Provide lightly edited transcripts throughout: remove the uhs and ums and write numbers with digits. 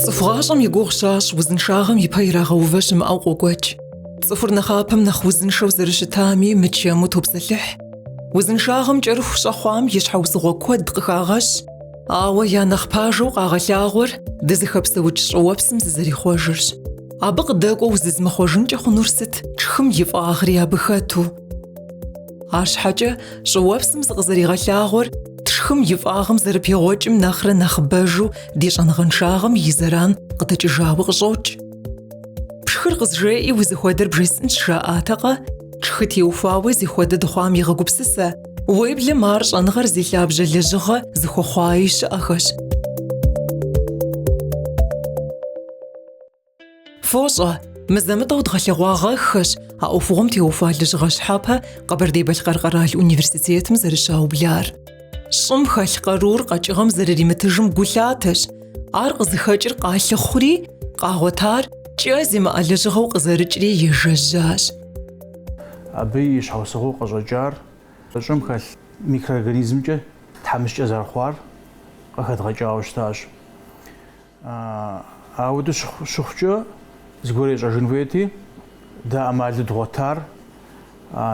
Цӏыху гъащӏэм и гугъу щащӏ узыншагъэм и пэ ирагъэувэ щымыӏэу къокӏуэкӏ. Цӏыхур нэхъапэм нэхъ узыншэу зэрыщытами мычэму топсэлъыхь. Узыншагъэм кӏэрыху щӏэхъуам и щхьэусыгъуэ куэд къыхагъэщ, ауэ я нэхъ пажэу къагъэлъагъуэр дызыхэпсэукӏ щӏыуэпсым зызэрихъуэжырщ. Абы къыдэкӏуэу зызымыхъуэжынкӏэ хъунур сыт, тшхым и фӏагъри абы хэту? Арщхьэкӏэ щӏыуэпсым зыкъызэригъэлъагъуэр тшхым и фӏагъым зэрыпегъуэкӏым нэхърэ нэхъыбэжу ди щӏэныгъэншагъэм и зэран къыдэкӏыжауэ къыщӏокӏ. Пшхыр къызжеӏи узыхуэдэр бжесӏэнщ жаӏатэкъэ? Тшхы теухуауэ зихуэдэ дыхъуам егъэгупсысэ, уеблэмэ ар щӏэныгъэр зи лъабжьэ лэжьыгъэ зыхуэхъуаи щыӏэхэщ. Фощӏэ, мызэ-мытӏэу дгъэлъэгъуагъэххэщ а ӏуэхугъуэм теухуа лэжьыгъэ щхьэпэ Къэбэрдей-Балъкъэр къэрал университетым зэрыщаублар. Щӏым хэлъ къарур къэкӏыгъэм зэрыримытыжым гу лъатэщ. Ар къызыхэкӏыр къалъыхъури, къагъуэтар кӏэ зимыӏэ лэжьыгъэу къызэрыкӏри ежэжьащ. Абы и щхьэусыгъуэу къыщӏэкӏар щӏым хэлъ микроорганизмкӏэ тхьэмыщкӏэ зэрыхъуар къыхэдгъэкӏауэ щытащ. Ауэдэу щыхъукӏэ зыгуэр ещӏэжын хуейти, дэ ӏэмалу дгъуэтар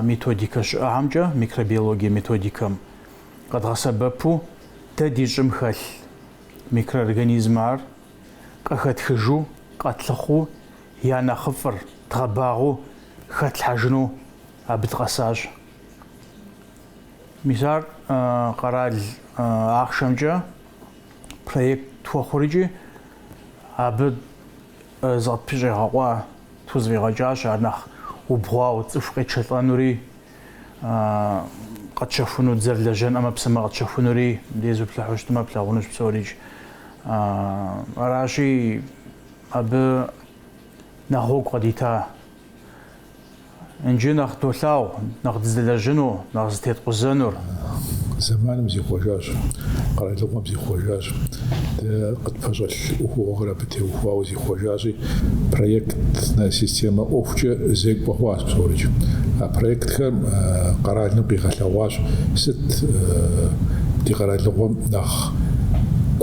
методикэ щыӏэхэмкӏэ, микробиологие методикэм къэдгъэсэбэпу дэ ди щӏым хэлъ микроорганизмэр къыхэтхыжу, къэтлъыхъуу, я нэхъыфӏыр дгъэбагъуэу хэтлъхьэжыну абы дыкъэсащ. Мис ар къэрал ахъшэмкӏэ проект тхуэхъурикӏи, абы зыкъытпыщӏегъэкъуа, тхузэфӏигъэкӏащ ар нэхъ убгъуауэ цӏыху къетшэлӏэнури, къэтщэхуну, дызэрылэжьэн ӏэмэпсымэ къэтщэхунури, мыбдеж зуплъыхьу щытмэ, плъагъунущ псорикӏ. Аращи, абы нэхъ гъуэгу къыдита. Иджы нэхъ долъагъу, нэхъ дыздэлэжьыну, нэхъ зытеткъузэнур. Зэманым зихъуэжащ, къэралыгъуэм зихъуэжащ, дэ къытпэщӏэлъ ӏуэхугъуэхэр абы теухуауэ зихъуэжащи, проектнэ системэ ӏуэхукӏэ зекӏуэ хъуащ псорикӏ. А проектхэм къэралым къигъэлъэгъуащ сыт ди къэралыгъуэм нэхъ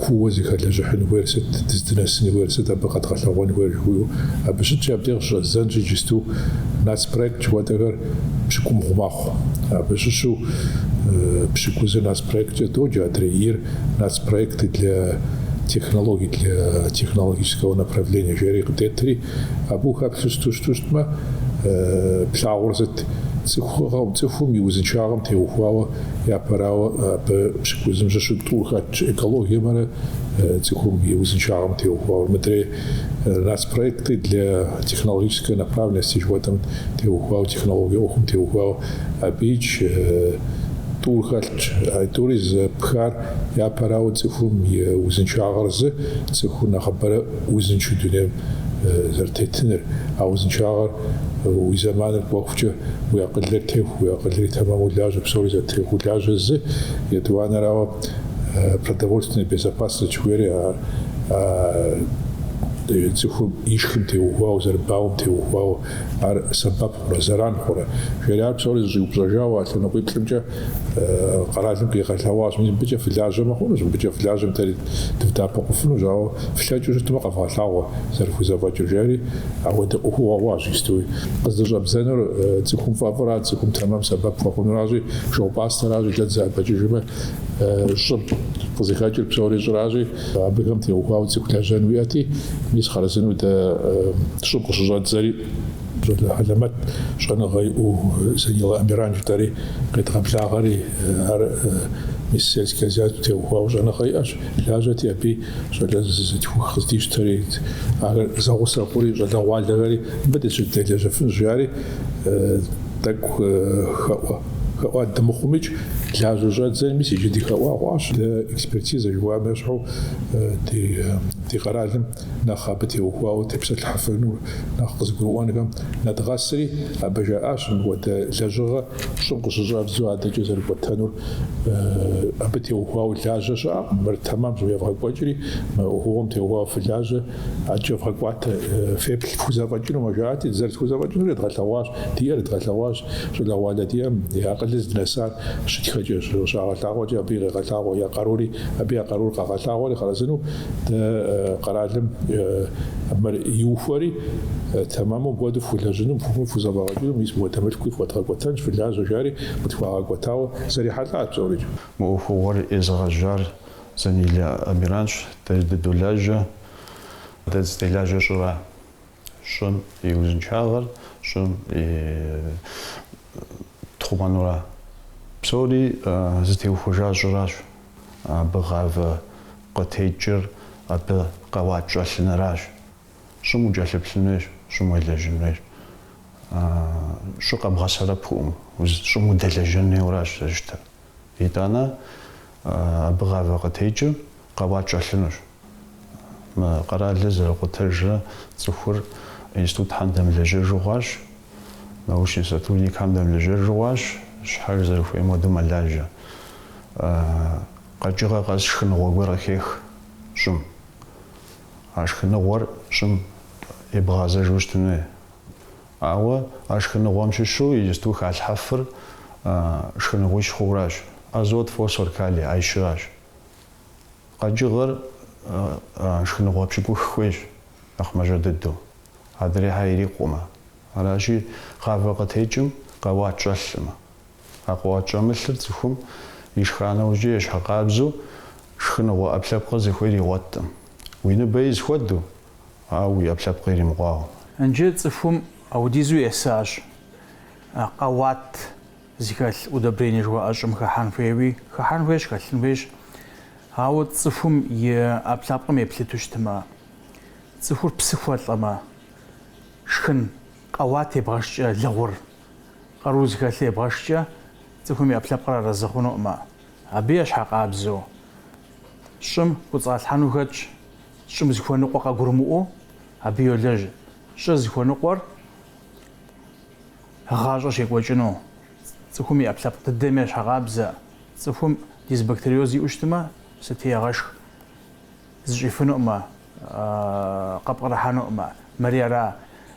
кууэ зыхэлэжьыхьын хуейр, сыт дыздынэсын хуейр, сыт абы къэдгъэлъэгъуэн хуейр жыхуиӏэу. Абы щытщи, абдеж къыщӏэздзэнщ иджысту нацпроект жыхуэтӏэхэр пщыкӏубгъу мэхъу. Абы щыщу пщыкӏузыр нацпроекткӏэ доджэ, адрей нацпроекты для технологий, для технологического направления жери къыдетри, абы ухэплъу щыту щыту щытмэ, плъагъур сыт? Цӏыхугъэм, цӏыхум и узыншагъэм теухуауэ япэрауэ абы пщыкӏузым щыщу тӏур хэтщ, экологиемрэ цӏыхум и узыншагъэм теухуауэ. Мыдрей нацпроекты для технологической направленности жыхуэтӏэм теухуауэ, технологие ӏуэхум теухуауэ абыикӏ тӏур хэлъщ. А тӏури зэпхар япэрауэ цӏыхум и узыншагъэр зы, цӏыхур нэхъыбэрэ узыншэу дунейм зэрытетыныр. А узыншагъэр уи зэманыр кӏуэхукӏэ уи акъылыр теху, уи акъылри тэмэму лажьэ, псори зэтехуу лажьэ зы. Етӏуанэрауэ, продовольственная безопасность жыхуиӏэри ар цӏыхум ишхым теухуауэ, зэрыбауэм теухуауэ ар сэбэп хъурэ, зэран хъурэ. Жери ар псори зэщӏиупщӏэжауэ а лъэныкъуиплӏымкӏэ къэралым къигъэлъэгъуащ. Мис мыбыкӏэ фылажьэмэ хъунущ, мыбыкӏэ фылажьэм дэри дывдэӏэпыкъуфынущ, ауэ флъэкӏыу щытмэ къэвгъэлъагъуэ зэрыхузэфӏэкӏыр, жери апхуэдэ ӏуэхугъуэ хъуащ иджыстуи. Къыздыщӏэбдзэнур цӏыхум фӏэфӏыра, цӏыхум тэмэм сэбэп хуэхъунуращи, шыгъупӏастэращи, дэ дызэӏэбэкӏыжмэ, щӏыр къызыхэкӏыр псори щӏыращи, абыхэм теухуауэ цӏыху лэжьэн уиӏэти, мис хъарзынэу дэ щӏым къыщыщӏэддзэри, щӏалэ хьэлэмэт щӏэныгъэ иӏэу Занилэ Амиран жытӏэри къедгъэблагъэри, ар мис сельскэ хозяйствэм теухуауэ щӏэныгъэ иӏэщ, лажьэти, абы щӏалэ зытхух къыздищтэри, ар зэгъусэ хъури, щӏалэгъуалэхэри мыбы дыщыдэлэжьэфынщ, жари тӏэкӏу хэӏуэ. Хэӏуа дымыхъумикӏ, лажьэу щӏэддзэри, мис иджы дыхэӏуа хъуащ. Дэ экспертизэ жыхуаӏэм ещхьу ди къэралым нэхъ абы теухуауэ тепсэлъыхьыфынур нэхъ къызыгурыӏуэнхэм нэдгъэсри, абы жаӏащ мыпхуэдэ лэжьыгъэ щӏым къыщыщӏэбдзэу адэкӏэ зэрыкӏуэтэнур абы теухуауэ лажьэ щыӏэкъым, мыр тэмэмщ, евгъэкӏуэкӏри, мы ӏуэхугъуэм теухуауэ фылажьэ, адэкӏэ вгъэкӏуатэ, феплъ, фхузэфӏэкӏынумэ, жаӏати, зэрытхузэфӏэкӏынур едгъэлъэгъуащ, диӏэр едгъэлъэгъуащ, щӏалэгъуалэ диӏэм я акъылыр здынэсар щытхэкӏэ, щагъэлъагъуэкӏэ абы къегъэлъагъуэ я къарури, абы я къарур къагъэлъагъуэри хъарзынэу дэ. къэралым мыр иухуэри, тэмэму мыпхуэдэу фхулэжьыну, фхузэфӏэгъэкӏыну, мис мыпхуэдэ мылъкуи фхуэдгъэкӏуэтэнщ, фылажьэ жари къытхуагъэкӏуэтауэ зэрихьэлӏащ псорикӏ. Мы ӏуэхугъуэр езыгъэжьар Занилэ Амиранщ, дэри дыдолажьэ. Дэ дызытелажьэр щӏыра. Щӏым и узыншагъэр, щӏым и тхъумэнура. Псори зытеухуэжар щӏыращ. Абы гъавэ къытекӏыр абы къэуат щӏэлъыныращ. Щӏым укӏэлъыплъын хуейщ, щӏым уелэжьын хуейщ. Щӏы къэбгъэсэрэпукъым, щӏым удэлэжьэн хуейуэращ зэрыщытыр. Итӏанэ абы гъавэ къытекӏыр къэуат щӏэлъынущ. Мы къэралыр зэрыкъутэжрэ цӏыхур институтхэм дэмылэжьэжу хъуащ, научный сотрудникхэм дэмылэжьэжу хъуащ, щхьэж зэрыхуейм хуэдэу мэлажьэ. Къэкӏыгъэ къэс шхыныгъуэ гуэр къыхех щӏым. А шхыныгъуэр щӏым ебгъэзэжу щытын хуей. Ауэ а шхыныгъуэм щыщу иджысту халъхьэфыр шхыныгъуищ хъууращ, азот, фосфор, калий, а щыращ. Къэкӏыгъэр шхыныгъуэ пщыкӏух хуейщ, нэхъ мащӏэ дыдэу. Адрейхэр ирикъумэ. Аращи, гъавэ къытекӏым къэуат щӏэлъымэ. А къэуат щӏэмылъыр цӏыхум ишха нэужькӏэ ещхьыркъабзэу шхыныгъуэ ӏэпкълъэпкъыр зыхуейр игъуэткъым. Уи ныбэ из хуэдэу, ауэ уи ӏэпкълъэпкъыр иримыкъуауэ. Иджы цӏыхум аудизу есащ къэуат зыхэлъ удобрение жыхуаӏэ щӏым хыхьэн хуейуи, хыхьэн хуейщ, хэлъын хуейщ. Ауэ цӏыхум и ӏэпкълъэпкъым еплъыту щытмэ, цӏыхур псы хуэлӏэмэ, шхын къэуат ебгъэшкӏэ лыгъур, къару зыхэлъ ебгъэшкӏэ, цӏыхум и ӏэпкълъэпкъыр арэзы хъунукъымэ. Абы ещхьэкъабзэу щӏым кӏуцӏалъхьэну хэтщ, щӏым зыхуэныкъуэ къагурымыӏуэу абы йолэжь. Щӏыр зыхуэныкъуэр гъащӏэ щекӏуэкӏыну, цӏыхум и ӏэпкълъэпкъ дыдэм ещхьэкъабзэ, цӏыхум дисбактериоз иӏэу щытмэ, сыти егъэшх, зыщӏифынукъымэ, къыпкърыхьэнукъымэ. Мыри ара.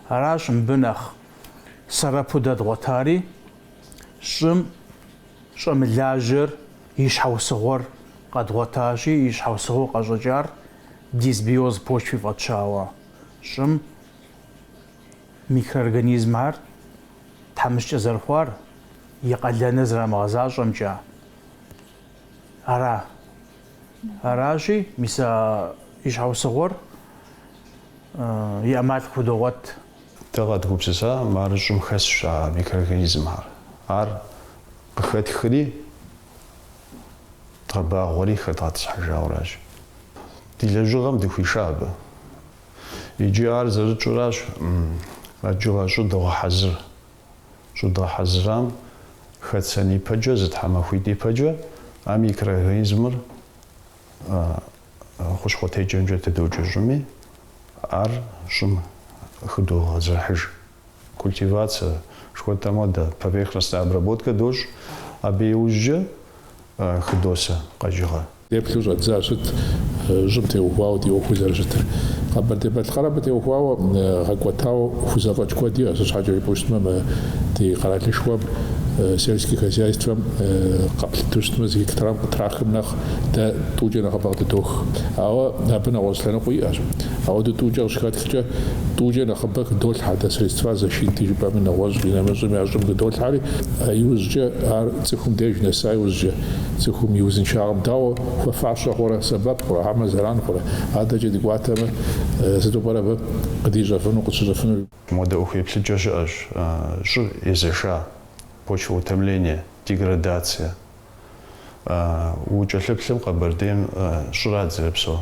Аращ мыбы нэхъ сэрэпу дэ дгъуэтари, щӏым щӏэмылажьэр и щхьэусыгъуэр къэдгъуэтащи, и щхьэусыгъуэу къэщӏэкӏар дисбиоз почвы фӏэтщауэ. Щӏым микроорганизмхэр тхьэмыщкӏэ зэрыхъуар, и къалэныр зэрамыгъэзащӏэмкӏэ. Ара. Аращи, мис а и щхьэусыгъуэр и ӏэмал къыхудогъуэт. Дэ къэдгупсысам ар щӏым хэсщ а микроорганизмхэр. Ар къыхэтхри, дгъэбагъуэри хэдгъэтӏысхьэжауэращ. Ди лэжьыгъэм дыхуиша абы. Иджы ар зэрытщӏыращ, къэкӏыгъэ щӏы догъэхьэзыр. Щӏы дгъэхьэзырам хэтсэн ипэкӏэ, зы тхьэмахуитӏ ипэкӏэ, а микроорганизмыр хущхъуэтекӏэмкӏэ тыдокӏэ щӏыми, ар щӏым хыдогъэзэрыхьыж. Культивацэ жыхуэтӏэм хуэдэ поверхностная обработка дощӏ, абы иужькӏэ хыдосэ къэкӏыгъэ. Деплъу щӏэддза сыт щӏым теухуауэ ди ӏуэхур зэрыщытыр. Къэбэрдей-Балъкъэр абы теухуауэ гъэкӏуэтауэ хузэфӏэкӏ куэд иӏэщ, сыт щхьэкӏэ жыпӏэу щытмэ, мы ди къэралышхуэм сельский хозяйствэм къэплъыту щытмэ, зы гектарым къытрахым нэхъ дэ тӏукӏэ нэхъыбэ къыдыдох. Ауэ абы нэгъуэщӏ лъэныкъуи иӏэщ. Ауэдэу тӏукӏэ къыщыхэтхкӏэ, тӏукӏэ нэхъыбэ хыдолъхьэ, дэ средства защиты жыпӏэми нэгъуэщӏ къинэмыщӏым я щӏым хыдолъхьэри, иужькӏэ ар цӏыхум деж нэса иужькӏэ, цӏыхум и узыншагъэм дауэ хуэфащэ хъурэ, сэбэп хъурэ, хьэмэ зэран хъурэ, адэкӏэ дыкӏуатэмэ, сыту пӏэрэ абы къыдищӏэфыну, къытщыщӏыфыну? Модэ ӏуэху еплъыкӏэ щыӏэщ, щӏыр езэша, почвоутомление, деградация. Укӏэлъыплъым Къэбэрдейм щӏырат зэрыпсэу.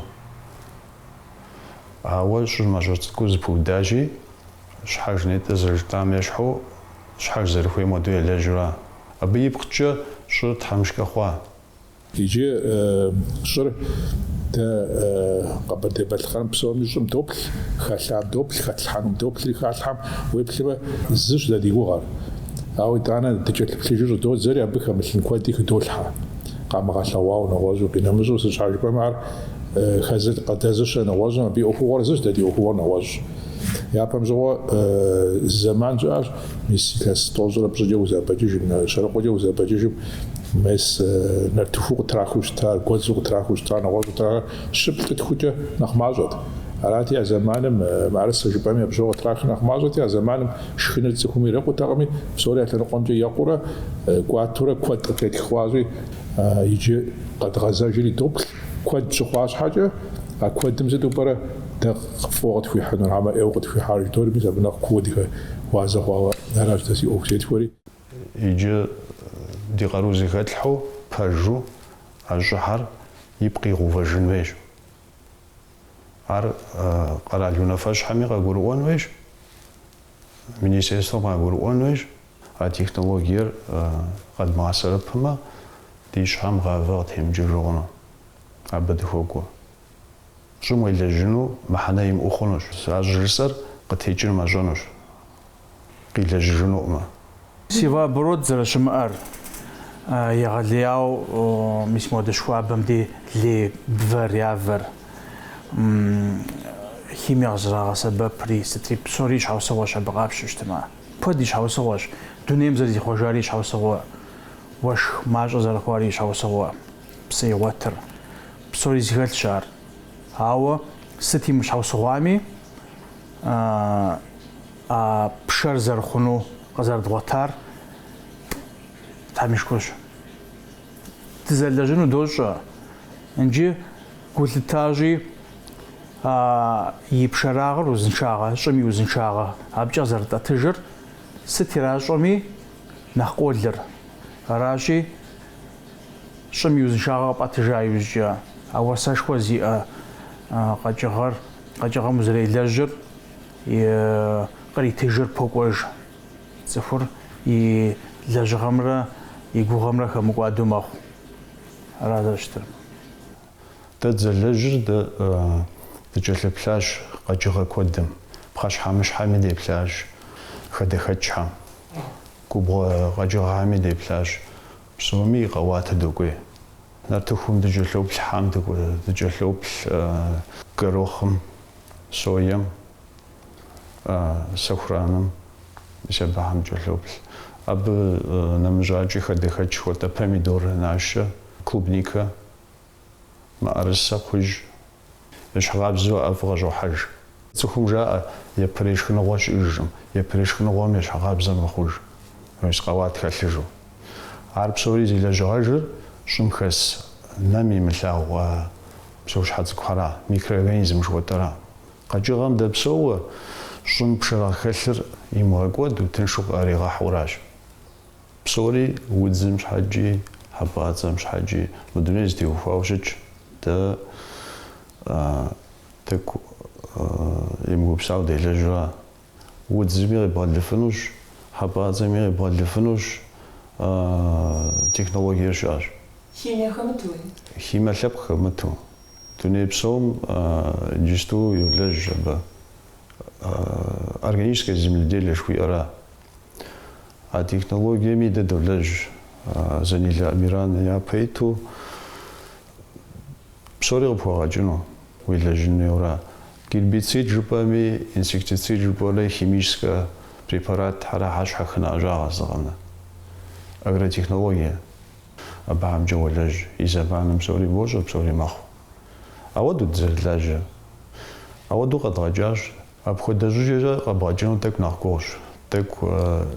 Ауэ щӏыр мащӏэ цӏыкӏуу зыпыудащи, щхьэж нетӏэ зэрыжытӏам ещхьу, щхьэж зэрыхуейм хуэдэу елэжьура. Абы ипкъкӏэ щӏыр тхьэмыщкӏэ хъуа. Иджы щӏыр дэ Къэбэрдей-Балъкъэрым псоми щӏым доплъ, хэлъам доплъ, хэтлъхьэнум доплъри халъхьэм уеплъмэ, зыщ дэ ди гугъэр. Ауэ итӏанэ дыкӏэлъыплъыжу щӏыдодзэри, абы хэмылъын куэди хыдолъхьэ. Къамыгъэлъэгъуауэ нэгъуэщӏу, къинэмыщӏу, сыт щхьэ жыпӏэмэ, ар къыдэзыщэ нэгъуэщӏым абы и ӏуэхугъуэр зыщ, дэ ди ӏуэхугъуэр нэгъуэщӏщ. Япэм щыгъуэ зы зэман щыӏащ, мис илъэс тӏощӏрэ пщӏыкӏэ узэӏэбэкӏыжым, щэрыкъуэкӏэ узэӏэбэкӏыжым. Мес, нартыхуу къытрахыу щытар, гуэдзу къытрахыу щытар, нэгъуэщӏу къытрахар щыплӏытхукӏэ нэхъ мащӏэт. Арати, а зэманым мыӏэрысэ жыпӏэми абы щыгъуэ къытрахыр нэхъ мащӏэти, а зэманым шхыныр цӏыхум ирикъутэкъыми, псори а лъэныкъуэмкӏэ екъурэ кӏуатэурэ куэд къытетх хъуащи, иджы къэдгъэзэжри доплъ, куэд щыхъуа щхьэкӏэ, а куэдым сыту пӏэрэ дэ фӏыуэ къытхуихьынур, хьэмэ ӏейуэ къытхуихьар жыдори, мис абы нэхъ кууэ дыхэгъуазэ хъуауэ аращ дэ си ӏуэху зетхуэри. Иджы ди къару зэхэтлъхьэу пэжу а щӏыхьэр ипкъ игъэувэжын хуейщ. Ар къэрал унафэщӏхэми къагурыӏуэн хуейщ, министерствэм къагурыӏуэн хуейщ. А технологиер къэдмыгъэсэбэпмэ, ди щхьэм гъавэ къытемыкӏыжу хъуну. Абы дыхуокӏуэ. Щӏым уелэжьыну мыхьэнэ имыӏэу хъунущ. А щӏы жысӏэр къытекӏыр мащӏэнущ, къилэжьыжынукъымэ. Севооборот зэрыщымыӏэр егъэлеяуэ мис модэ щыхуабэм дей лей бвэр, явэр, химие къызэрагъэсэбэпри, сытри псори и щхьэусыгъуэщ абы къапщтэу щытмэ. Куэд и щхьэусыгъуэщ, дунейм зэрызихъуэжари и щхьэусыгъуэ, уэшх мащӏэ зэрыхъуари и щхьэусыгъуэ, псы игъуэтыр. Псори зэхэлъщ ар. Ауэ сыт имыщхьэусыгъуами, а пшэр зэрыхъуну къызэрыдгъуэтар Тхьэм и шыкурщ. Дызэлэжьыну дощӏэ. Иджы гу лъыттащи, а и пшэрагъыр узыншагъэ, щӏым и узыншагъэ абыкӏэ къызэрытӏэтыжыр сыт иращӏэми нэхъ къолыр. Аращи, щӏым и узыншагъэ къэпӏэтыжа иужькӏэ, а уасэшхуэ зиӏэ къэкӏыгъэр, къэкӏыгъэм узэрелэжьыр и къритыжыр покӏуэж. Цӏыхур и лэжьыгъэмрэ и гугъэмрэ хэмыкӏуадэу мэхъу. Ара зэрыщытыр. Дэ дызэлэжьыр дэ дыкӏэлъыплъащ къэкӏыгъэ куэдым, пхъэщхьэмыщхьэми деплъащ, хадэхэкӏхэм, губгъуэ къэкӏыгъэхэми деплъащ. Псоми и къэуатыр докӏуей. Нартыхум дыкӏэлъоплъ, хьэм дыкӏэлъоплъ, горохым, соем, сэхураным, мис абыхэм дыкӏэлъоплъ. Абы нэмыщӏакӏи хадэхэкӏ хуэдэ помидор нащэ, клубникэ, мыӏэрысэ, кхъужь. Ещхькъабзэу ӏэфӏ къыщӏохьэж. Цӏыхум жаӏэ, япэрей шхыныгъуэ щыӏэжкъым, япэрей шхыныгъуэм ещхькъабзэ мэхъуж, мис къэуат хэлъыжу. Ар псори зи лэжьыгъэжыр щӏым хэс нэм имылъагъу а псэущхьэ цӏыкӏухьэра, микроорганизм жыхуэтӏэра. Къэкӏыгъэм дэпсэууэ, щӏым пшэрагъ хэлъыр имыгъэкӏуэду, тыншу къыӏэригъэхьуращ. Псори удзым щхьэкӏи, хьэпӏацӏэм щхьэкӏи мы дунейр зэтеухуауэ щытщ. Дэ тӏэкӏу емыгупсауэ делэжьура. Удзми къебгъэлыфынущ, хьэпӏацӏэми къебгъэлыфынущ, технологиер щыӏэщ. Химие хэмытуи? Химие лъэпкъ хэмыту. Дуней псом иджысту йолэжь абы. Органическое земледелие жыхуиӏэра. А технологиеми дэ долэжь. Занилэ Амиран япэ иту псори къыпхуэгъэкӏыну, уелэжьын хуейуэра. Гербицид жыпӏэми, инсектицид жыпӏэри химическэ препаратхьэра щхьэхынэ ӏэщӏагъэ зыгъэнэ. Агротехнологие. Абыхэмкӏэ уолэжь, и зэманым псори бощӏэ, псори мэхъу. Ауэдэу дызэрылажьэр. Ауэдэу къэдгъэкӏащ. Апхуэдэ щӏыкӏэкӏэ къэбгъэкӏыну тӏэкӏу нэхъ гугъущ, тӏэкӏу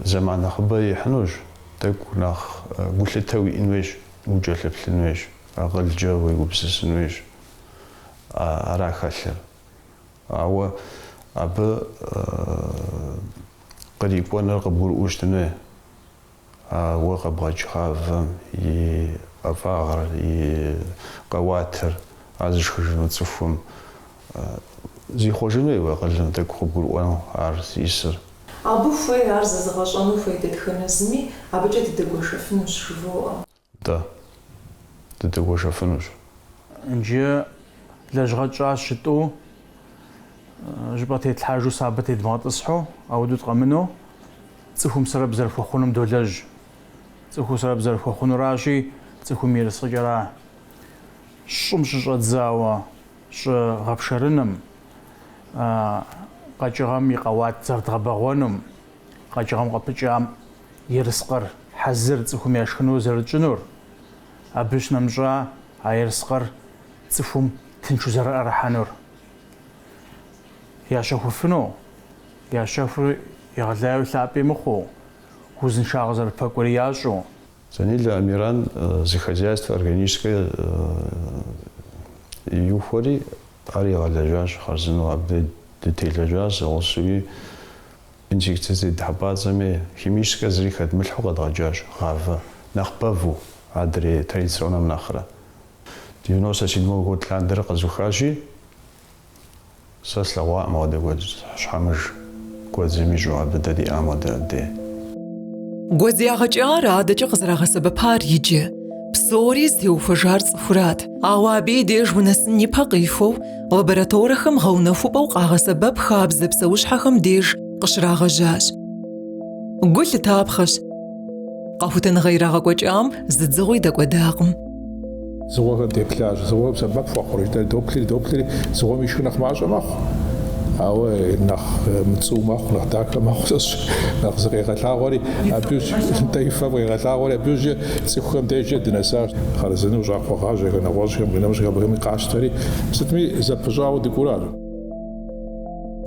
зэман нэхъыбэ ихьынущ, тӏэкӏу нэхъ гулъытэ уиӏэн хуейщ, укӏэлъыплъын хуейщ, акъылкӏэ уегупсысын хуейщ. Ара хэлъыр. Ауэ абы кърикӏуэныр къыбгурыӏуэу щытын хуей. А уэ къэбгъэкӏ гъавэм и ӏэфӏагъыр, и къэуатыр, ар зышхыжыну цӏыхум зихъуэжын хуей уи акъылым тӏэкӏу къыбгурыӏуэну ар зиӏысыр. Абы хуей, ар зэзыгъэщӏэну хуей дэтхэнэ зыми абыкӏэ дыдэгуэшэфынущ, жывоӏэ. Дэ дыдэгуэшэфынущ. Иджы лэжьыгъэ тщӏащ жытӏэу, щӏыпӏэ тетлъхьэжу сабэ тедмыгъэтӏысхьэу, ауэдэу дыкъэмынэу, цӏыхум сэбэп зэрыхуэхъунум долэжь. Цӏыхур сэбэп зэрыхуэхъунуращи, цӏыхум ерыскъыкӏэра. Щӏым щыщӏэдзауэ щӏы гъэпшэрыным, къэкӏыгъэм и къэуат зэрыдгъэбэгъуэнум, къэкӏыгъэм къыпыкӏам ерыскъыр хьэзыр цӏыхум яшхыну зэрытщӏынур. Абы щынэмыщӏа а ерыскъыр цӏыхум тыншу зэрыӏэрыхьэнур. Ящэхуфыну, ящэхур егъэлеяуи лъапӏи мыхъуу, узыншагъэ зэрыпэкӏуэри ящӏэу. Занилэ Амиран зы хозяйствэ органическэ иухуэри, ар игъэлэжьащ хъарзынэу, абы дытелэжьащ зэгъусэуи инсектицид хьэпӏацӏэми химическэ зыри хэдмылъхьэу къэдгъэкӏащ гъавэ нэхъ бэву адрей традиционнэм нэхърэ. 97-й год лъандэрэ къэзухащи, Сэ слъэгъуакъым ауэдэ гуэдз щхьэмыж гуэдзым ищӏу абы дэ диӏам хуэдэ абдей. Гуэдз ягъэкӏар адэкӏэ къызэрагъэсэбэпар иджы. Псори зытеухуэжар цӏыхурат. Ауэ абы и деж унэсын ипэ къихуэу, лабораторэхэм гъэунэхупӏэу къагъэсэбэп хабзэ псэущхьэхэм деж къыщрагъэжьащ. Гу лъытапхъэщ. Къэхутэныгъэ ирагъэкӏуэкӏам зы дзыгъуи дэкӏуэдакъым. Дзыгъуэхэм деплъащ, дзыгъуэхэм сэбэп хуэхъурэ жытӏэри доплъри, доплъри, дзыгъуэм ишхыр нэхъ мащӏэ мэхъу, ауэ нэхъ мыцӏыу мэхъу, нэхъ дахэ мэхъу, сэ нэхъ зыкъегъэлъагъуэри, абы нтӏэ и фэм къегъэлъагъуэри, абы иужькӏэ цӏыхухэм дежкӏэ дынэсащ. Хъарзынэу щӏакхъуэгъажьэхэр, нэгъуэщӏхэм, къинэмыщӏхэм абыхэми къащтэри, сытми зэпыщӏауэ дыкӏуэращ.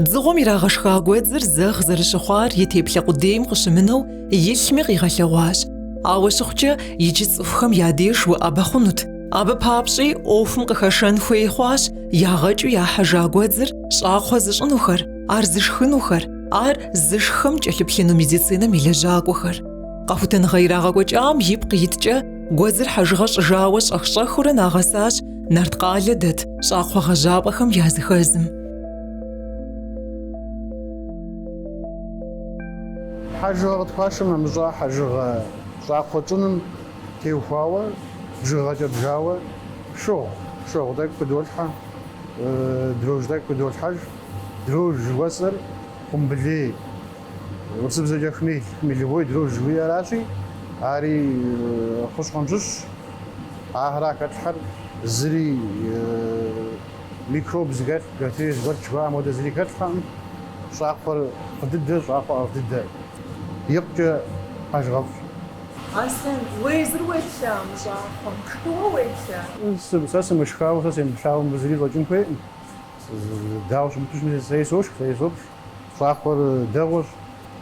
Дзыгъуэм ирагъэшха гуэдзыр зэгъ зэрыщыхъуар и теплъэ къудейм къыщымынэу илъми къигъэлъэгъуащ. Ауэ щыхъукӏэ, иджы цӏыхухэм я деж уӏэбэ хъунут. Абы папщӏи ӏуэхум къыхэшэн хуей хъуащ ягъэкӏыу яхьэжа гуэдзыр щӏакхъуэ зыщӏынухэр, ар зышхынухэр, ар зышххэм кӏэлъыплъыну медицинэм и лэжьакӏуэхэр. Къэхутэныгъэ ирагъэкӏуэкӏам ипкъ иткӏэ гуэдзыр хьэжыгъэ щӏыжауэ щӏэх-щӏэхыурэ нагъэсащ Нарткъалэ дэт щӏакхъуэ гъэжьапӏэхэм языхэзым. Хьэжыгъэ къытхуашэм нэмыщӏа хьэжыгъэ щӏакхъуэ тщӏыным теухуауэ, бжыгъэкӏэ бжауэ шыгъу, шыгъу тӏэкӏу къыдолъхьэ, дрожж тӏэкӏу къыдолъхьэж. Дрожж жыхуэсӏэр хъумбылей, урысыбзэкӏэ хмель, хмелевой дрожж жыхуиӏэращи, ари хущхъуэм щыщщ. Ахэра хэтлъхьэр зыри микроб зыхэлъ, бактерие зыгуэрт жыхуаӏэм хуэдэ зыри хэтлъхьэкъым. Щӏакхъуэр фӏы дыдэ, щӏакхъуэ ӏэфӏ дыдэ. Икъукӏэ хьэжыгъэфӏщ. Аслъэн, уэ езыр уеплъа мы щӏакхъуэм? Пшхыуэ уеплъа? Сэ сымышхауэ, сэ семыплъауэ мыбы зыри щӏэкӏын хуейкъым. Дауэ щымыту щытми, сэри сошх, сэри соплъ. Щӏакхъуэр дэгъуэщ.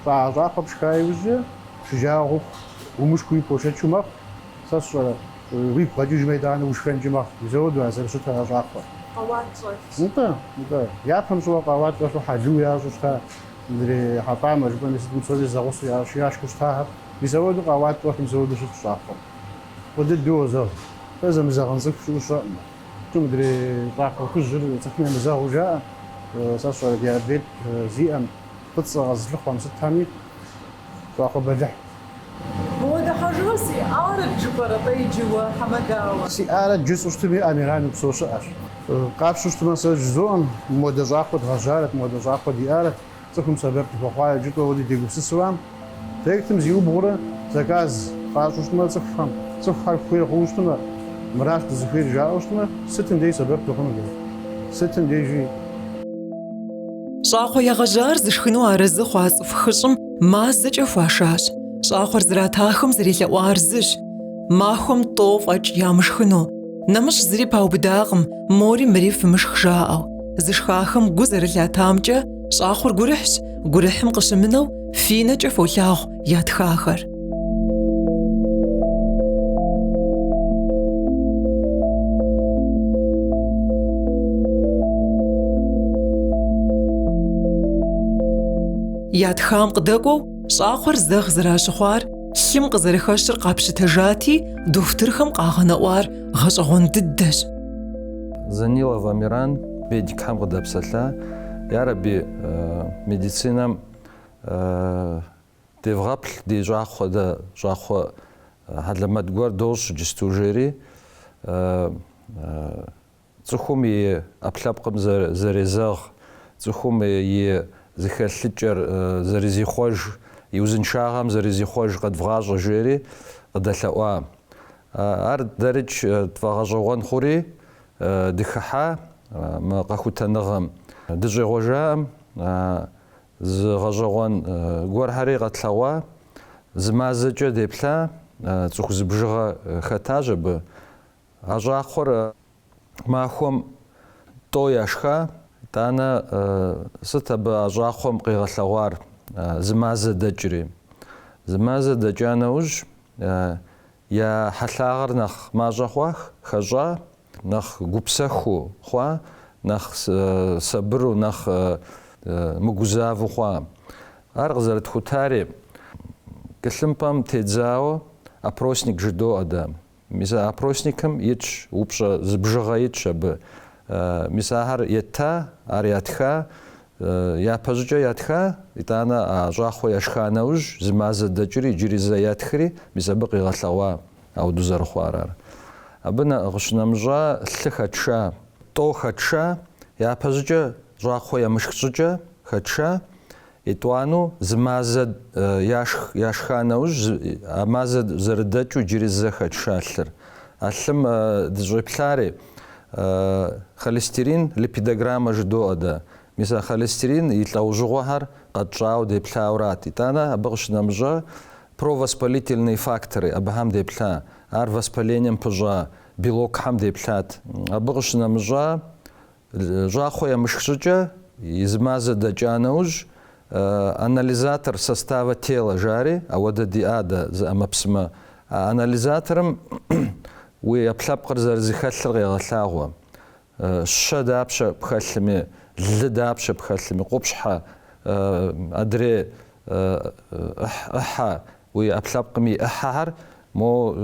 Щӏакхъуэ пшха иужькӏэ, шэджагъуэ хъуху умышхыуи пхуэшэчу мэхъу. Сэ сщӏэрэ, уигу къэкӏыжмэ итӏанэ ушхэнкӏи мэхъу. Мис ауэдэу а зэрыщытыр а щӏакхъуэр. Къэуат щӏэлъщ. Нтӏэ, нтӏэ. Япэм щыгъуэ къэуат щӏэлъу хьэлу ящӏу щыта, мыдрей хьэпӏамэ жыпӏэми сытми псори зэгъусэу яшхыу щытахэр. Мис ауэдэу къэуат щӏэлъу мис ауэдэу щытщ щӏакхъуэр. Фӏы дыдэу уозэгъ. Сэ зэмызэгъын цӏыху щыӏэу сщӏэкъым. Мыдрей щӏакхъуэ хужьыр цӏыхум емызэгъыу жаӏэ. Сэ сщӏэрэ диабет зиӏэм, фӏыцӏэ къэзылъыхъуэм сытхэми щӏакхъуэ бэлыхь. Мыуэдэ хьэжыгъэ сиӏарэт жыпӏэрэ-тӏэ иджы уэ, хьэмэ дауэ? Сиӏарэт жысӏэу щытми, Амиран упсэу щыӏэщ. Къапщтэу щытмэ, сэ жызоӏэм, мыуэдэ щӏакхъуэ дгъэжьарэт, мыуэдэ щӏакхъуэ диӏарэт, цӏыхум сэбэп дыхуэхъуарэт жытӏэу ауэдэу дегупсысуам. Проектым зиубгъурэ заказ къащӏу щытмэ цӏыхухэм, цӏыхухэр хуей хъууэ щытмэ, мыращ дызыхуейр жаӏэу щытмэ, сытым деж сэбэп дыхъуну дэ? Сытым дежи? Щӏакхъуэ ягъэжьар зышхыну арэзы хъуа цӏыху хыщӏым мазэкӏэ хуашащ. Щӏакхъуэр зратахэм зэрелъэӏуар зыщ, махуэм тӏо фӏэкӏ ямышхыну. Нэмыщӏ зыри паубыдакъым, мори мыри фымышх жаӏэу. Зышхахэм гу зэрылъатамкӏэ, щӏакхъуэр гурыхьщ, гурыхьым къыщымынэу фи нэкӏэ фолъагъу ятхахэр. Ятхам къыдэкӏуэу щӏакхъуэр зэгъ зэращыхъуар лъым къызэрыхэщыр къапщытэжати, дохутырхэм къагъэнэӏуар гъэщӏэгъуэн дыдэщ. Занилов Амиран медикхэм къыдэпсэлъа, ярэби, медицинэм Девгъэплъ ди щӏакхъуэ дэ щӏакхъуэ хьэлэмэт гуэр дощӏ иджысту жери, цӏыхум и ӏэпкълъэпкъым зэрезэгъ, цӏыхум и зыхэлъыкӏэр зэрызихъуэж, и узыншагъэм зэрызихъуэж къэдвгъащӏэ жери къыдэлъэӏуа. Ар дэрикӏ тфӏэгъэщӏэгъуэн хъури, дыхыхьа мы къэхутэныгъэм. Дыщӏегъуэжаӏым, Зы гъэщӏэгъуэн гуэрхэри къэтлъэгъуа, зы мазэкӏэ деплъа, цӏыху зыбжыгъэ хэтащ абы. А щӏакхъуэр махуэм тӏо яшха, итӏанэ сыт абы а щӏакхъуэм къигъэлъэгъуар зы мазэ дэкӏри. Зы мазэ дэкӏа нэужь, я хьэлъагъэр нэхъ мащӏэ хъуа, хэщӏа, нэхъ гупсэхуу хъуа, нэхъ сабыру, нэхъ мыгузавэу хъуа. Ар къызэрытхутари тхылъымпӏэм тедзауэ опросник жыдоӏэ дэ. Мис а опросникым итщ, упщӏэ зы бжыгъэ итщ абы. Мис ахэр етта, ар ятха, япэщӏыкӏэ ятха, итӏанэ а щӏакхъуэ яшха нэужь, зы мазэ дэкӏри, иджыри зэ ятхри, мис абы къигъэлъэгъуа ауэдэу зэрыхъуар ар. Абы къыщынэмыщӏа лъы хэтша, тӏо хэтша, япэщӏыкӏэ щӏакхъуэ ямышх щӏыкӏэ хэтша, Етӏуанэу зы мазэ яшх, яшха нэужь, а мазэ зэрыдэкӏыу иджыри зэ хэтша лъыр. А лъым дыщӏеплъари холестерин, липидограммэ жыдоӏэ дэ. Мис а холестерин и лӏэужьыгъуэхэр къэтщӏауэ деплъаурат. Итӏанэ абы къыщынэмыщӏа провоспалительные факторы абыхэм деплъа, ар воспалением пыщӏа белокхэм деплъат. Абы къыщынэмыщӏа Щӏакхъуэ ямышх щӏыкӏэ, и зы мазэ дэкӏа нэужь, анализатор состава тела жари, ауэдэ диӏа дэ зы ӏэмэпсымэ. А анализаторым уи ӏэпкълъэпкъыр зэрызэхэлъыр къегъэлъагъуэ. Щэ дапщэ пхэлъми, лы дапщэ пхэлъми, къупщхьэ, адрей ӏыхьэ, уи ӏэпкълъэпкъым и ӏыхьэхэр мо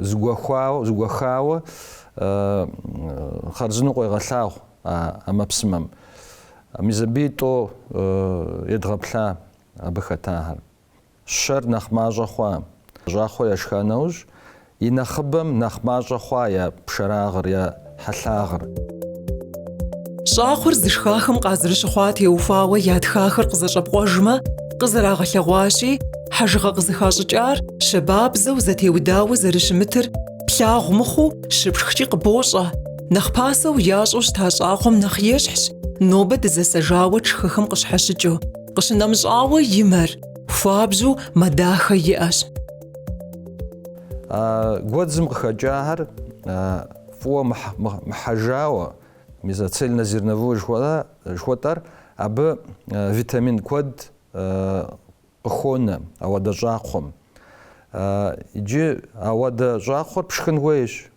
зыгуэхуауэ, зыгуэхауэ хъарзынэу къуегъэлъагъу а ӏэмэпсымэм. Мис абыи тӏо едгъэплъа абы хэтахэр. Щэр нэхъ мащӏэ хъуа. Щӏакхъуэ яшха нэужь, и нэхъыбэм нэхъ мащӏэ хъуа я пшэрагъыр, я хьэлъагъыр. Щӏакхъуэр зышхахэм къазэрыщыхъуа теухуауэ ятхахэр къызэщӏэпкъуэжмэ, къызэрагъэлъэгъуащи, хьэжыгъэ къызыхащӏыкӏар щабабзэу зэтеудауэ зэрыщымытыр плъагъу мыхъуу щыпшхкӏи къыбощӏэ. Нэхъ пасэу ящӏу щыта щӏакхъуэм нэхъ ещхьщ, нобэ дызэсэжауэ тшхыхэм къыщхьэщыкӏыу. Къыщынэмыщӏауэ и мэр хуабжьу мэ дахэ иӏэщ. А гуэдзым къыхэкӏахэр фӏыуэ мыхьэжауэ, мис а цельнозерновой жыхуэтӏэр, абы витамин куэд къыхонэ ауэдэ щӏакхъуэм. Иджы ауэдэ щӏакхъуэр пшхын хуейщ,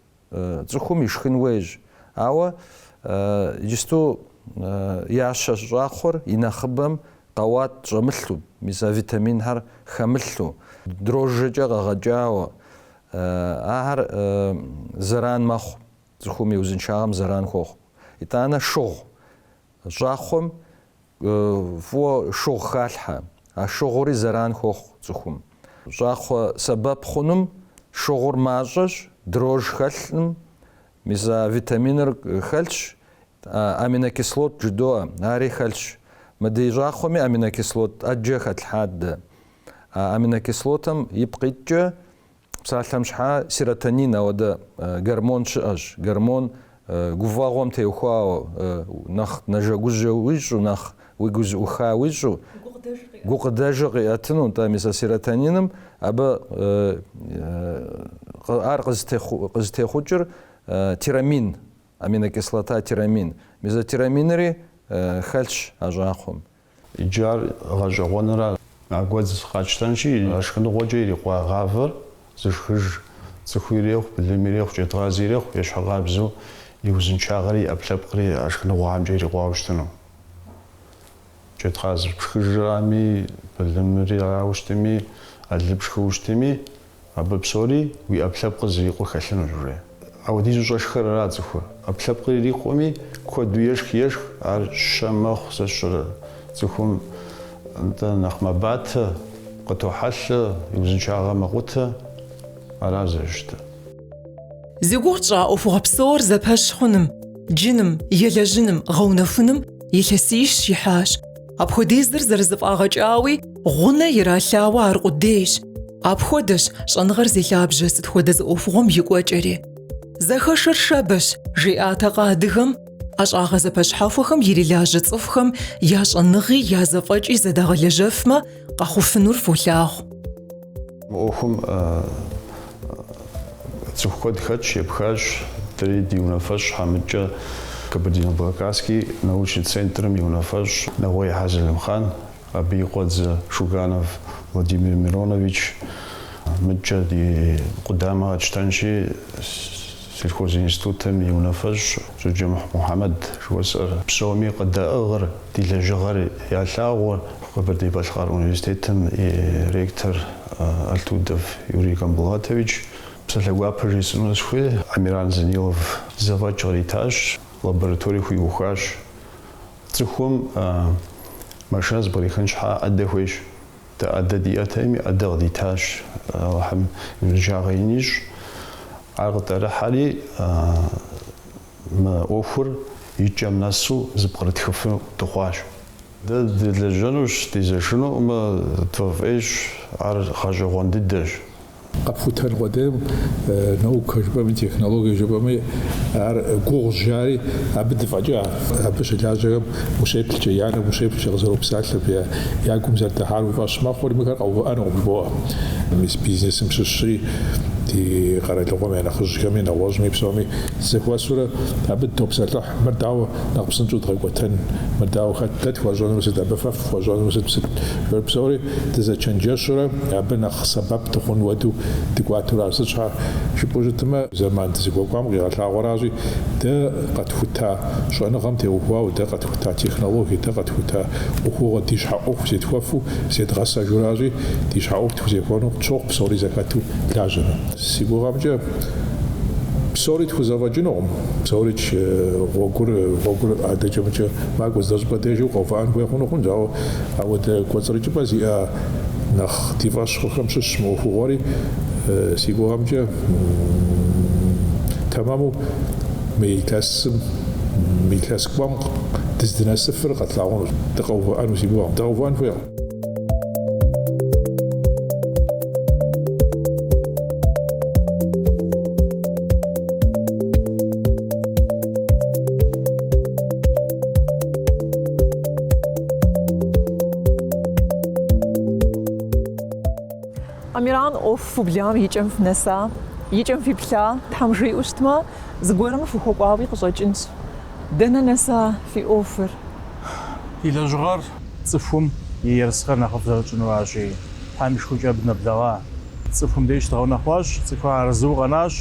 цӏыхум ишхын хуейщ. Ауэ иджысту ящэ щӏакхъуэр и нэхъыбэм къэуат щӏэмылъу, мис а витаминхэр хэмылъу, дрожжэкӏэ къэгъэкӏауэ, ахэр зэран мэхъу, цӏыхум и узыншагъэм зэран хуохъу. Итӏанэ шыгъу. Щӏакхъуэм фӏыуэ шыгъу халъхьэ, а шыгъури зэран хуохъу цӏыхум. Щӏакхъуэ сэбэп хъунум шыгъур мащӏэщ, дрожж хэлъым, мис а витаминыр хэлъщ, аминокислот жыдоӏэ, ари хэлъщ. Мы ди щӏакхъуэми аминокислот ӏэджэ хэтлъхьат дэ. А аминокислотым ипкъ иткӏэ Псалъэм щхьа, серотонин ауэдэ гормон щыӏэщ. Гормон гуфӏэгъуэм теухуауэ, нэхъ нэжэгужэ уищӏу, нэхъ уигу зэӏуха уищӏу, гукъыдэжыр къиӏэтыну, нтӏэ, мис а серотониным абы ар къызытехъукӏыр тирамин, аминокислота тирамин. Мис а тираминри хэлъщ а щӏакхъуэм. Иджы ар гъэщӏэгъуэныра? А гуэдз къатщтэнщи, а шхыныгъуэкӏэ ирикъуа гъавэр зышхыж цӏыху ирехъу, былым ирехъу, джэдкъаз ирехъу, ещхьыркъабзэу и узыншагъэри и ӏэпкълъэпкъри а шхыныгъуэхэмкӏэ ирикъуауэ щытыну. Джэдкъаз пшхыжрами, былымри арауэ щытми, а лы пшхыуэ щытми, Абы псори уи ӏэпкълъэпкъыр зрикъур хэлъынущ уже. Ауэдизу щӏэшхэр ара цӏыхур. Ӏэпкълъэпкъыр ирикъуми, куэду ешх, ешх, ар щэ мэхъу, сэ сщӏэрэ. Цӏыхум нтӏэ нэхъ мэбатэ, къытохьэлъэ, и узыншагъэр мэкъутэ, ара зэрыщытыр. Зи гугъу тщӏа ӏуэхугъуэ псор зэпэщ хъуным, джыным, елэжьыным, гъэунэхуным илъэсищ ихьащ. Апхуэдизыр зэрызэфӏагъэкӏауи гъунэ иралъауэ аркъудейщ. Апхуэдэщ щӏэныгъэр зи лъабжьэ сыт хуэдэ зы ӏуэхугъуэм и кӏуэкӏэри. Зэхэшэр шэбэщ, жиӏатэкъэ адыгэм, ӏэщӏагъэ зэпэщхьэхуэхэм ирилажьэ цӏыхухэм я щӏэныгъи я зэфӏэкӏи зэдагъэлэжьэфмэ, къэхъуфынур фолъагъу. Мы ӏуэхум цӏыху куэд хэтщ, епхащ. Дэри ди унафэщӏхэм мыдкӏэ Кабардино-Балкарский научный центрым и унафэщӏ Нэгъуей Залымхъан, абы и къуэдзэ Шуганов Владимир Миронович, мыдкӏэ ди къудамэ къэтщтэнщи, сельхозинститутым и унафэщӏ Щоджэмыхь Мухьэмэд жыхуэсӏэр. Псоми къыдаӏыгъыр, ди лэжьыгъэр ялъагъур Къэбэрдей-Балъкъэр университетым и ректор Алтудов Юрий Камбулатович. Псалъэ гуапэ жесӏэну сыхуей, Амиран Занилов зэфӏэкӏ къритащ, лабораторие хуиухуащ. Цӏыхум машинэ зэпкърихын щхьа ӏэдэ хуейщ. Дэ ӏэдэ диӏэтэкъыми, ӏэдэ къыдитащ, Алыхьым и узыншагъэ ин ищӏ. Ар къытӏэрыхьэри, мы ӏуэхур и кӏэм нэсу зэпкърытхыфу дыхъуащ. Дэ дылэжьэнущ, дезэшынукъымэ, тфӏэфӏейщ, ар гъэщӏэгъуэн дыдэщ. Къэпхутэн къудейм наукэ жыпӏэми, технологие жыпӏэми, ар гугъущ жари, абы дыфӏэкӏа. Абы щылажьэхэм ущеплъкӏэ, я нэм ущеплъкӏэ къызэропсалъэр, я гум зэрыдыхьар уи фӏэщ мэхъури, мыхэр къэувыӏэнукъым жыбоӏэ. Мис бизнесым щыщри, ди къэралыгъуэм я нэхъыжьхэми, нэгъуэщӏми, псоми зэхуэсурэ абы дытопсэлъыхь. Мыр дауэ нэхъ псынщӏэу дгъэкӏуэтэн, мыр дауэ хэт дэ тхуэщӏэнур сыт, абы фэ фхуэщӏэнур сыт, сыт жыпӏэр псори дызэчэнджэщурэ абы нэхъ сэбэп дыхъун хуэдэу дыкӏуатэуращ. Сыт щхьа жыпӏэу щытмэ, зэман дызыхуэкӏуам къигъэлъагъуэращи, дэ къэтхута щӏэныгъэм теухуауэ, дэ къэтхута технологие, дэ къэтхута ӏуэхугъуэ ди щхьэ ӏуэху зетхуэфу зедгъэсэжуращи, ди щхьэ ӏуэху тхузехуэну къытщохъу псори зэхэту лажьэмэ. Си гугъэмкӏэ, псори тхузэфӏэкӏынукъым. Псорикӏ гъуэгур гъуэгур адэкӏэ-мыкӏэ макӏуэ здэщӏыпӏэ дежи укъэувыӏэн хуей хъуну хъунщ, ауэ ауэдэ кӏуэцӏрыкӏыпӏэ зиӏэ нэхъ ди фӏэщ хъухэм щыщ мы ӏуэхугъуэри, си гугъэмкӏэ, тэмэму мы илъэсым, мы илъэс кӏуэм дыздынэсыфыр къэтлъагъунущ. Дыкъэувыӏэну си гугъэкъым. Дыкъэувыӏэн хуейкъым. Амиран, ӏуэху фублам и кӏэм фынэса, и кӏэм фиплъа, Тхьэм жиӏэу щытмэ, зыгуэрым фыхуэкӏуауи къыщӏэкӏынщ. Дэнэ нэса фи ӏуэхур? Ди лэжьыгъэр цӏыхум и ерыскъыр нэхъыфӏ зэрытщӏынуращи, Тхьэм и шыкуркӏэ абы дынэблэгъа. Цӏыхум деж дгъэунэхуащ, цӏыхур арэзыуэ къэнащ,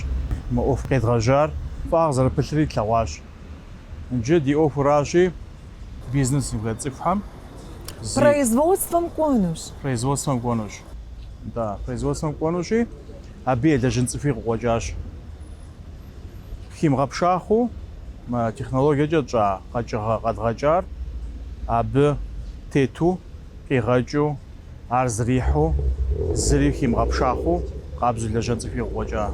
мы ӏуэху къедгъэжьар фӏагъ зэрыпылъри тлъэгъуащ. Иджы ди ӏуэхуращи, бизнесым хэт цӏыхухэм зи. Производствэм кӏуэнущ. Производствэм кӏуэнущ. Нтӏэ, производствэм кӏуэнущи, абы елэжьын цӏыхуи къыкъуэкӏащ. Химыгъэпшахъуэу мы технологиекӏэ тщӏа къэкӏыгъэ къэдгъэкӏар абы тету къигъэкӏыу, ар зрихьэу, зыри химыгъэпшахъуэу къабзэу лэжьэн цӏыхуи къыкъуэкӏа.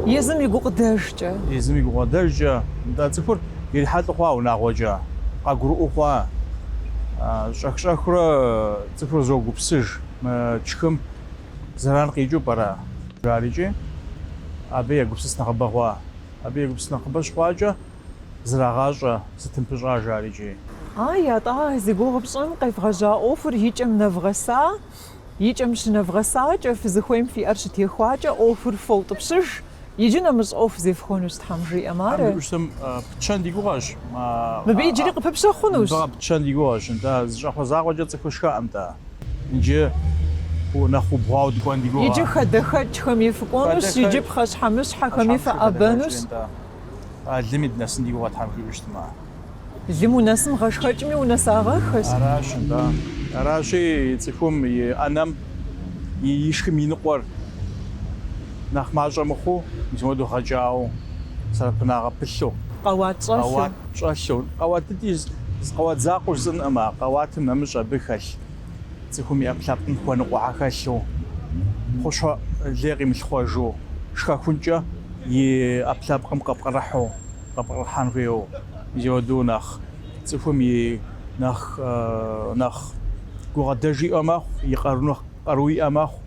Езым и гукъыдэжкӏэ. Езым и гукъыдэжкӏэ. Нтӏэ, цӏыхур ирихьэлӏэ хъуа унагъуэкӏэ, къагурыӏуэу хъуа. Щӏэх-щӏэхыурэ цӏыхур зогупсыж мы тшхым зэран къикӏыу пӏэрэ? Жарикӏи, абы егупсыс нэхъыбэ хъуа. Абы егупсыс нэхъыбэ щыхъуакӏэ, зрагъащӏэ сытым пыщӏа жарикӏи. Ай, атӏэ, зи гугъу пщӏым къевгъэжьа ӏуэхур и кӏэм нэвгъэса, и кӏэм щынэвгъэсакӏэ, фызыхуейм фи ӏэр щытехуакӏэ, ӏуэхур фоутӏыпщыж, иджы нэмыщӏ ӏуэху зефхуэнущ, Тхьэм жиӏэмэ, ары. Тхьэм жиӏэу щытым, пытщэн ди гугъэщ. Мыбы иджыри къыпыпщэ хъунущ. Мыбы къыпытщэн ди гугъэщ. Нтӏэ, зы щӏакхъуэ закъуэкӏэ цӏыхур шхэӏым-тӏэ. Иджы нэхъ убгъуауэ дыкӏуэн ди гугъэ. Иджы хадэхэкӏхэми фыкӏуэнущ, иджы пхъэщхьэмыщхьэхэми фыӏэбэнущ. Лыми дынэсын ди гугъэ Тхьэм жиӏэу щытмэ. Лым унэсым гъэшхэкӏми унэсагъэххэщ. Аращ, нтӏэ. Аращи, цӏыхум и ӏэнэм и ишхым и ныкъуэр нэхъ мащӏэ мыхъуу, мис мыуэду гъэкӏауэ, сэбэпынагъэ пылъу. Къэуат щӏэлъу. Къэуат щӏэлъу. Къэуат дыди, къэуат закъуэу жысӏэнкъым, а къэуатым нэмыщӏ абы хэлъ цӏыхум и ӏэпкълъэпкъым хуэныкъуэхэр хэлъу, хущхъуэ лей къимылъыхъуэжу, шхэхункӏэ и ӏэпкълъэпкъым къыпкърыхьэу, къыпкърыхьэн хуейуэ, мис ауэдэу нэхъ цӏыхум и нэхъ нэхъ гукъыдэж иӏэ мэхъу, и къару нэхъ къару иӏэ мэхъу.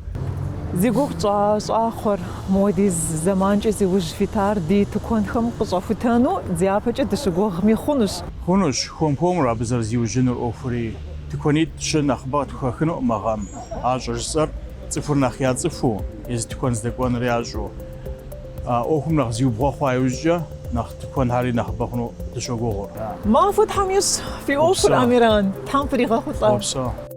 Зи гугъу тщӏа щӏакхъуэр мыуэдиз зэманкӏэ зи ужь фитар ди тыкуэнхэм къыщӏэхутэну дяпэкӏэ дыщыгугъми хъунущ. Хъунущ, хуэм-хуэмурэ абы зэрызиужьынур ӏуэхури. Тыкуэнитӏ-щы нэхъыбэ къытхухэхынукъым мы гъэм. Ар щӏыжысӏэр цӏыхур нэхъ яцӏыхуу, езы тыкуэн здэкӏуэнур ящӏэу. А ӏуэхум нэхъ зиубгъуэ хъуа иужькӏэ Нэхъ тыкуэнхэри нэхъыбэ хъуну дыщогугъур. Махуэ Тхьэм ищӏ фи ӏуэхур, Амиран. Тхьэм фригъэхъулӏэ. Упсэу.